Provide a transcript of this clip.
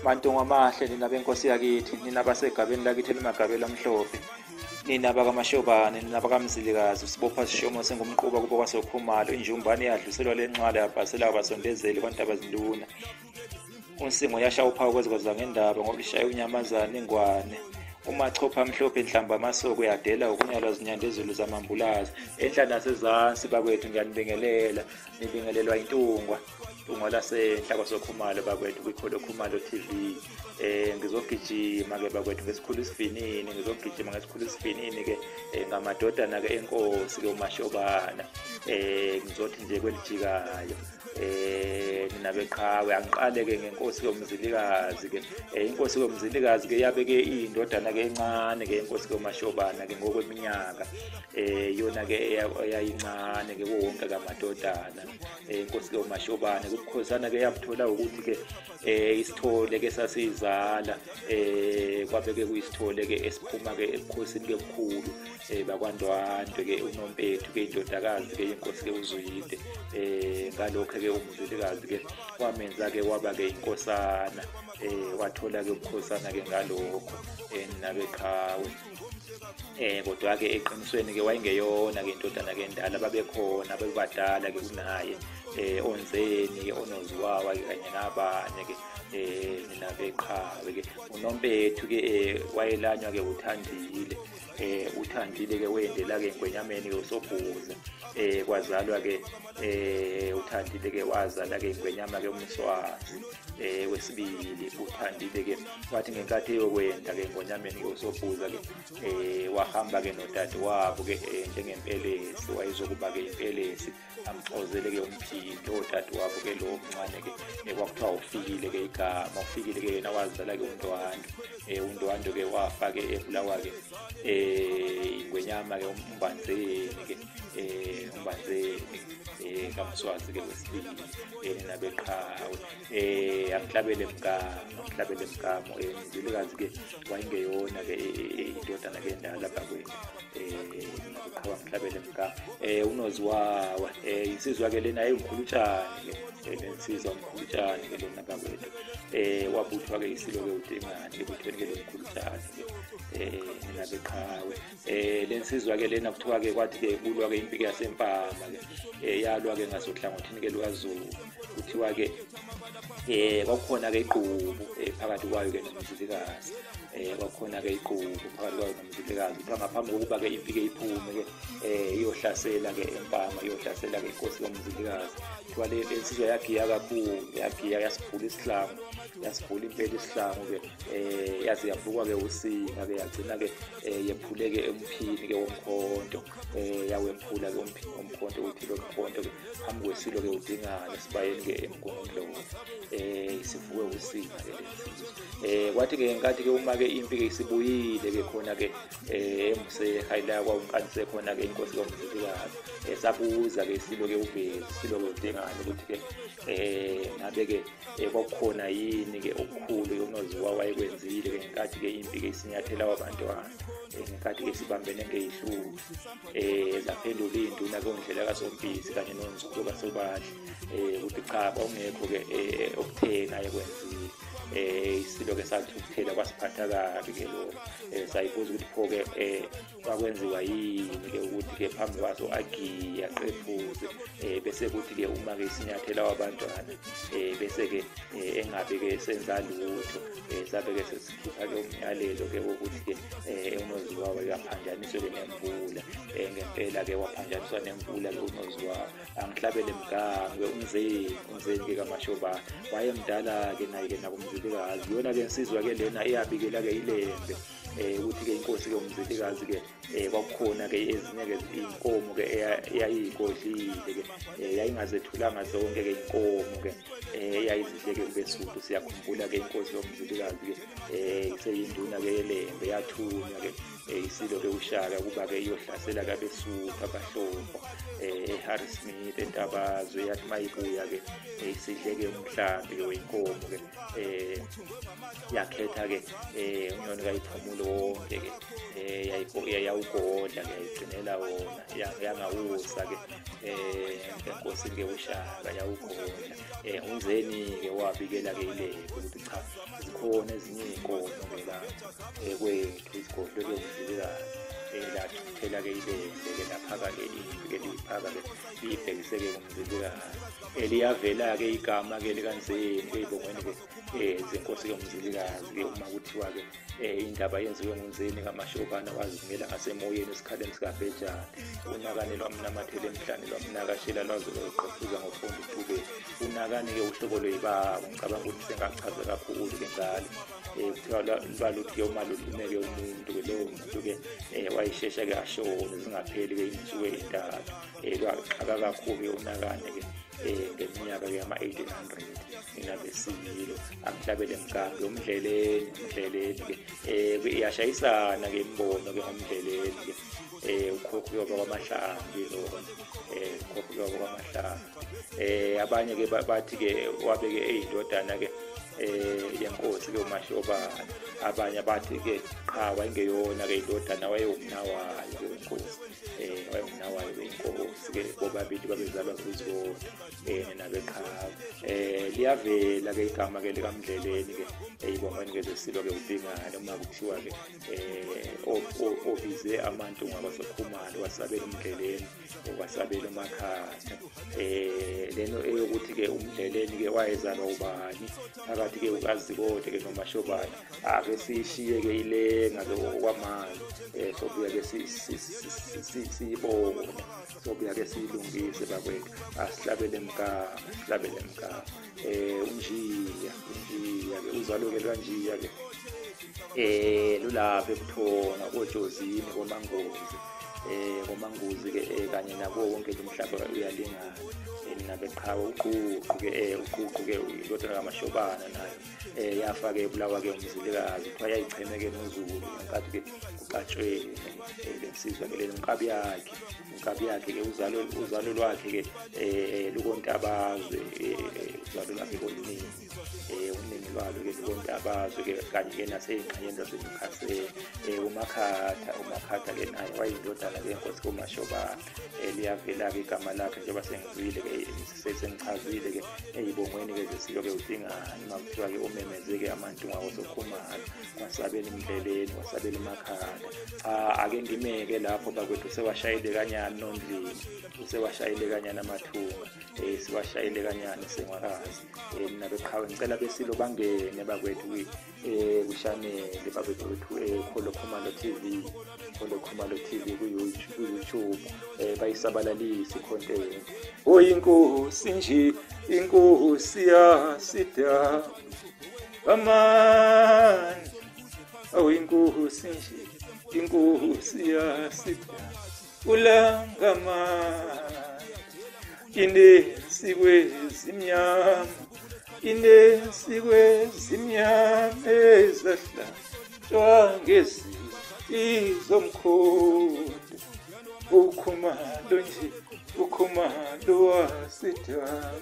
Mantungwa amahle nina benkosi yakithi, nina basegabeni lakithi elimagabela amhlophe, nina bakaMashobane, nina bakaMzilikazi, usibopha sishomo sengumquba kubo kwaSokhumalo, injumbane yadluselwa lenxwala yabhasela abasondezeli kwaNtabazinduna. Unsingo yasha uphawu kwezikwazi ngendaba ngoba lishaya unyamazane ingwane. Umachopha amhlophe enhlamba amasoko yadela ukunyalwa zinyandezulu zamambulazi. Enhla nasezansi bakwethu ngiyanibingelela, nibingelelwa intungwa. Intungwa lasenhla kwaSokhumalo bakwethu kwikholo Khumalo TV. Ngizogijima ke bakwethu ngesikhulu isivinini, ngizogijima ngesikhulu isivinini ke ngamadodana ke enkosi ke uMashobana. Ngizothi nje kwelijikayo nina beqhawe angiqale ke ngenkosi ke uMzilikazi ke. Inkosi ke uMzilikazi ke yabe ke indodana ke encane ke inkosi ke uMashobana ke ngokweminyaka, yona ke eyayincane ke wonke kamadodana inkosi ke uMashobana. Kubukhosana ke yabuthola ukuthi ke isithole ke sasizala, kwabe ke kuyisithole ke esiphuma ke ebukhosini ke obukhulu bakwaNdwandwe ke uNompethu ke indodakazi ke inkosi ke uZwide. Ngalokho ke uMzilikazi ke wamenza ke waba ke inkosana, wathola ke ubukhosana ke ngalokho nabeqhawe. Kodwa ke eqinisweni ke wayengeyona ke indodana ke endala, babekhona bebadala ke kunaye, onzeni ke onoziwawa ke kanye nabanye ke nina beqhawe ke. uNompethu ke wayelanywa ke uThandile, uThandile ke wendela ke ingwenyameni ke uSobhuza. Kwazalwa ke uThandile ke wazala ke ingwenyama ke uMswazi wesibili. uThandile ke wathi ngenkathi eyokwenda ke ingonyameni ke uSobhuza ke wahamba ke nodadewabo ke njengempelesi, wayezokuba ke impelesi amxozele ke umphindi odadewabo ke lo omncane ke kwakuthiwa ufikile ke igama. Ufikile ke yena wazala ke uNdwandwe. uNdwandwe ke wafa ke ebulawa ke ingwenyama ke uMbanzeni ke, uMbanzeni kaMswazi ke wesibili nina beqhawe. Angihlabele mgamo, angihlabele mgamo. Mzilikazi ke wayengeyona ke indodana ke endala bakwethu, nina beqhawe, angihlabele mgamo. uNoziwawa, insizwa ke lena ayimkhulutshane ke, lensizwa umkhulutshane ke lona bakwethu. Wabuthwa ke isilo ke uDingane ebuthweni ke lomkhulutshane ke, nina beqhawe. Lensizwa ke lena kuthiwa ke kwathi ke kulwa ke impi yasempama ke, yalwa ke ngasohlangothini ke lukaZulu. Kuthiwa ke kwakukhona ke iqubu phakathi kwayo ke noMzilikazi, kwakukhona ke iqubu phakathi kwayo noMzilikazi. Kuthiwa ngaphambi kokuba ke impi ke iphume ke iyohlasela ke empama, iyohlasela ke inkosi kaMzilikazi, kuthiwa le nsizwa yagiya kakhulu, yagiya yasiphula isihlangu, yasiphula impela isihlangu ke, yaze yavukwa ke usinga ke, yagcina ke yephuleke emphini ke womkhonto, yawephula ke umphini womkhonto, uthi lo mkhonto ke phambi kwesilo ke uDingane esibayeni ke eMgungundlovu, isivuke usinga ke lensizwa. Kwathi ke ngenkathi ke uma ke impi ke isibuyile ke khona ke eMuseha ila kwawunkanise khona ke inkosi kaMzilikazi, sabuza ke isilo ke uBheki, isilo ke uDingane ukuthi ke ngabe ke kwakukhona yini ke okukhulu uNoziwa wayekwenzile ke ngenkathi ke impi ke isinyathela wabantwana, ngenkathi ke sibambene ngeyihluku. Zaphendula iy'nduna ke uNdlela kaSompisi kanye noNzuko kaSobadli ukuthi cha, kwawungekho ke okutheni ayekwenzile. Isilo ke sathukuthela kwasiphatha kabi ke lokho. Sayibuza ukuthi pho ke kwakwenziwa yini ke ukuthi ke phambi kwaso agiye aqephuze, bese kuthi ke uma ke isinyathela wabantwana bese ke engabe ke senza lutho. Sabe ke sesikhipha ke umyalelo ke wokuthi ke uNoziwawa uyaphanjaniswa ke nemvula. Ngempela ke waphanjaniswa nemvula ke uNoziwawa. Angihlabele mgamo ke uMzeni, uMzeni ke kaMashobana wayemdala ke naye ke nakuMzilikazi. Yona ke insizwa ke lena eyabikela ke iLembe ukuthi ke inkosi ke uMzilikazi ke kwakukhona ke ezinye ke inkomo ke eyayigodlile ke, yayingazethulanga zonke ke inkomo ke eyayizidle ke kubeSuthu. Siyakhumbula ke inkosi kaMzilikazi ke iseyinduna ke yeLembe, yathunywa ke isilo ke uShaka ukuba ke iyohlasela ke abeSuthu abahlopho eHarrismith eNtabazwe, yathi mayibuya-ke isidle-ke umhlambi weyinkomo-ke, yakhetha-ke unyoni kayiphumulo wonke-ke, yawugodla-ke yayigcinela wona, yangawusa-ke enkosini-ke uShaka, yawugodla. UNzeni-ke wabikela-ke iLembe ukuthi cha, zikhona ezinye iy'nkomo-ke la kwethu izigodlwe-ke uMzilikazi. Lathukuthela-ke iLembe-ke laphaka-ke impi-ke liyiphaka-ke liyibhekise-ke kuMzilikazi. Liyavela-ke igama-ke likaNzeni-ke ey'bongweni-ke zenkosi-ke uMzilikazi-ke uma kuthiwa-ke indaba yenziwe nguNzeni kaMashobana wazimela ngasemoyeni esikhaleni sikaBhejane. Unakane lwamnamathela emhlane lwamnakashela lwaze lwayoqephuza ngophondo uThubeni. Unakane-ke uhlobo lweyibaba, ngicabanga ukuthi sengachaza kakhulu-ke ngalo. Kuthiwa lwaluthi-ke uma lulumeke umuntu-ke lowo muntu-ke wayeshesha-ke ashone zingapheli-ke iy'nsuku ey'ntathu. Lwaxaka kakhulu-ke unakane-ke ngeminyaka yama-1800 nina besilo. Angihlabele mgambi uMdleleni, uMdleleni-ke iyashayisana-ke imibono-ke ngoMdleleni-ke. Ukhokho-ke wabakwamahlambi lona, ukhokho-ke wabakwamahlambi. Abanye-ke bathi-ke wabe-ke eyindodana-ke yenkosi-ke uMashobana, abanye bathi-ke qha wayengeyona-ke indodana, wayewumnawayo-ke wenkosi, wayewumnawayo wenkosi-ke, bobabili babezalwa kuzona nabeqhawe. Liyavela-ke igama-ke likaMdleleni-ke ey'bongweni-ke zesilo-ke uDingane, uma kuthiwa-ke obize amantunga kwaSokhumalo wasabela uMdleleni, wasabela uMakhatha. Leno eyokuthi-ke uMdleleni-ke wayezalwa ubani phakathi-ke ukaZikode-ke noMashobana, ake siyishiye-ke ilenga-ke okwamanje, sobuya-ke siyibone, sobuya-ke siyilungise bakwethu. Asihlabele mgama, asihlabele mgama. UNjiya, uNjiya-ke uzalo-ke lwaNjiya-ke lulapha ebuthonga koJozini koMangozi, koManguzi-ke kanye nabo wonke nje umhlaba uyalingana nina beqhawe. Uququ-ke, uququ-ke indodana kaMashobana nayo yafa-ke ebulawa-ke uMzilikazi, kuthiwa yayicheme-ke noZulu ngenkathi-ke kuxatshwene le nsizwa-ke lena. Unkabi yakhe, unkabi yakhe-ke uzalo lwakhe-ke lukontabazwe, uzalo lwakhe koluningi, uningi lwalo-ke lukontabazwe-ke kanye-ke nasey'ngxenyeni zaseNewcastle. uMakhatha, uMakhatha-ke naye wayindodana-ke yenkosi kuMashobana. Liyavela-ke igama lakhe njengoba sengizwile-ke sengichazile-ke ey'bongweni-ke zesilo-ke uDingane, uma kuthiwa-ke umemeze-ke amantunga kwaSokhumalo, kwasabela uMdleleni, kwasabela uMakhatha. Cha, ake ngimeke lapho bakwethu, sewashayile kanyani Nondlini, usewashayile kanyani amathunga, siwashayile kanyani sengwakazi. Mina beqhawe ngicela besilo bangene bakwethu kwishaneli bakwethu Kholo Khumalo TV, Kholo Khumalo TV ku-YouTube, bayisabalalise i-content. Oyinkosi nje, inkosi yasidaba amandla, awuyinkosi nje, inkosi yasidaba ulangamandla, inesikwe zimnyama, inesikwe zimnyama ezahlatshwa ngezinti zomkhondo. uKhumalo nje, uKhumalo wasidaba.